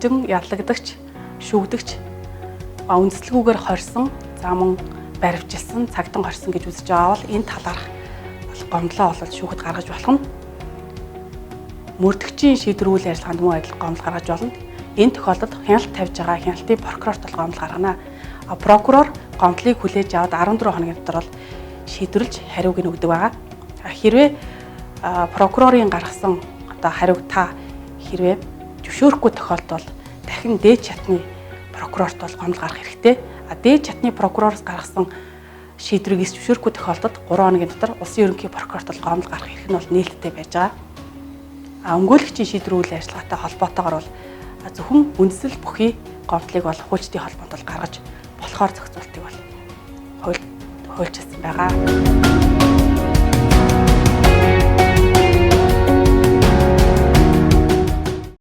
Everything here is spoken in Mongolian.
Зөрчигдөн, яллагдагч, шүүгдэгч үндэслэлгүйгээр хорьсон, за мөн баривчилсан, цагтан хорьсон гэж үзэж байгаа бол энэ талаарх гомдлоо бол шүүхэд гаргаж болох нь. Мөрдөгчийн шийдвэр үйл ажиллагаанд мөн адил гомдол гаргаж болно. Энэ тохиолдолд хяналт тавьж байгаа хяналтын прокурорт бол гомдол гаргана. Прокурор гомдлыг хүлээж аваад 14 хоногийн дотор бол шийдвэрлэж хариуг нь өгдөг байгаа. Хэрвээ прокурорын гаргасан одоо хариуг та хэрвээ зөвшөөрөхгүй тохиолдолд дахин дээд шатны прокурорт бол гомдол гаргах хэрэгтэй. Дээд шатны прокуророос гаргасан шийдвэрийг эс зөвшөөрөхгүй тохиолдолд 3 хоногийн дотор улсын ерөнхий прокурорт бол гомдол гаргах эрх нь бол нээлттэй байж байгаа. Өмгөөлөгчийн шийдвэр үйл ажиллагаатай холбоотойгоор бол зөвхөн үндсэл бүхий гомдлыг бол хуульчдын холбоонд бол гаргаж болохоор зохицуултыг бол хуульчилсан байгаа.